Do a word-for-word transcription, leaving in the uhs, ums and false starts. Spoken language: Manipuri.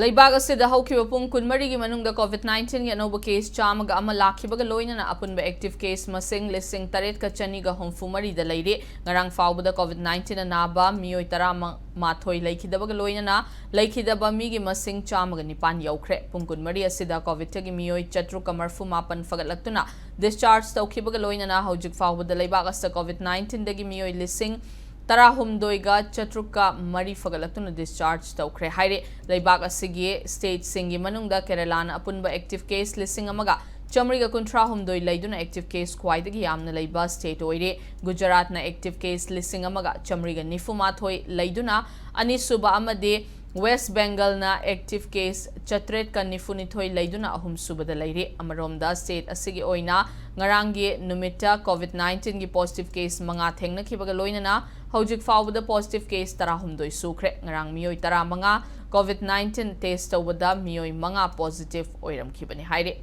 ꯂꯩꯕꯥꯛ ꯑꯁꯤꯗ ꯍꯧꯈꯤꯕ ꯄꯨꯡ ꯀꯨꯟꯃꯔꯤꯒꯤ ꯃꯅꯨꯡꯗ COVID nineteenꯒꯤ ꯑꯅꯧꯕ case ꯆꯥꯝꯃꯒ ꯑꯃ ꯂꯥꯛꯈꯤꯕꯒ ꯂꯣꯏꯅꯅ ꯑꯄꯨꯟꯕ active case ꯃꯁꯤꯡ ꯂꯤꯁꯤꯡ ꯇꯔꯦꯠꯀ ꯆꯅꯤꯒ ꯍꯨꯝꯐꯨ ꯃꯔꯤꯗ ꯂꯩꯔꯦ꯫ ꯉꯔꯥꯡ ꯐꯥꯎꯕꯗ COVID nineteenꯅ ꯅꯥꯕ ꯃꯤꯑꯣꯏ ꯇꯔꯥꯃꯥꯊꯣꯏ ꯂꯩꯈꯤꯗꯕꯒ ꯂꯣꯏꯅꯅ ꯂꯩꯈꯤꯗꯕ ꯃꯤꯒꯤ ꯃꯁꯤꯡ ꯆꯥꯝꯃꯒ ꯅꯤꯄꯥꯟ ꯌꯧꯈ꯭ꯔꯦ꯫ ꯄꯨꯡ ꯀꯨꯟꯃꯔꯤ ꯑꯁꯤꯗ COVIDꯇꯒꯤ ꯃꯤꯑꯣꯏ ꯆꯥꯇ꯭ꯔꯨꯛꯀ ꯃꯔꯐꯨ ꯃꯥꯄꯟ ꯐꯒꯠꯂꯛꯇꯨꯅ discharge ꯇꯧꯈꯤꯕꯒ ꯂꯣꯏꯅꯅ ꯍꯧꯖꯤꯛ ꯐꯥꯎꯕꯗ ꯂꯩꯕꯥꯛ ꯑꯁꯤꯗ COVID nineteenꯗꯒꯤ ꯃꯤꯑꯣꯏ ꯂꯤꯁꯤꯡ ꯇꯔꯥꯍꯨꯝꯗꯣꯏꯒ ꯆꯥꯇ꯭ꯔꯨꯛꯀ ꯃꯔꯤ ꯐꯒꯠꯂꯛꯇꯨꯅ discharge ꯇꯧꯈ꯭ꯔꯦ ꯍꯥꯏꯔꯦ꯫ ꯂꯩꯕꯥꯛ ꯑꯁꯤꯒꯤ stateꯁꯤꯡꯒꯤ ꯃꯅꯨꯡꯗ ꯀꯦꯔꯂꯥꯅ ꯑꯄꯨꯟꯕ active case ꯂꯤꯁꯤꯡ ꯑꯃꯒ ꯆꯥꯃꯔꯤꯒ ꯀꯨꯟꯊ꯭ꯔꯥ ꯍꯨꯝꯗꯣꯏ ꯂꯩꯗꯨꯅ active case ꯈ꯭ꯋꯥꯏꯗꯒꯤ ꯌꯥꯝꯅ ꯂꯩꯕ state ꯑꯣꯏꯔꯦ꯫ ꯒꯨꯖꯔꯥꯠꯅ active case ꯂꯤꯁꯤꯡ ꯑꯃꯒ ꯆꯥꯃꯔꯤꯒ ꯅꯤꯐꯨ ꯃꯥꯊꯣꯏ ꯂꯩꯗꯨꯅ ꯑꯅꯤꯁꯨꯕ ꯑꯃꯗꯤ West Bengalꯅ active case ꯆꯥꯇ꯭ꯔꯦꯠꯀ ꯅꯤꯐꯨ ꯅꯤꯊꯣꯏ ꯂꯩꯗꯨꯅ ꯑꯍꯨꯝꯁꯨꯕꯗ ꯂꯩꯔꯦ꯫ ꯑꯃꯔꯣꯝꯗ state ꯑꯁꯤꯒꯤ ꯑꯣꯏꯅ ꯉꯔꯥꯡꯒꯤ ꯅꯨꯃꯤꯠꯇ COVID nineteenꯒꯤ positive case ꯃꯉꯥ ꯊꯦꯡꯅꯈꯤꯕꯒ ꯂꯣꯏꯅꯅ ꯍꯧꯖꯤꯛ ꯐꯥꯎꯕꯗ positive case ꯇꯔꯥꯍꯨꯝꯗꯣꯏ ꯁꯨꯈ꯭ꯔꯦ꯫ ꯉꯔꯥꯡ ꯃꯤꯑꯣꯏ ꯇꯔꯥꯃꯉꯥ COVID nineteen test ꯇꯧꯕꯗ ꯃꯤꯑꯣꯏ ꯃꯉꯥ positive ꯑꯣꯏꯔꯝꯈꯤꯕꯅꯤ ꯍꯥꯏꯔꯦ꯫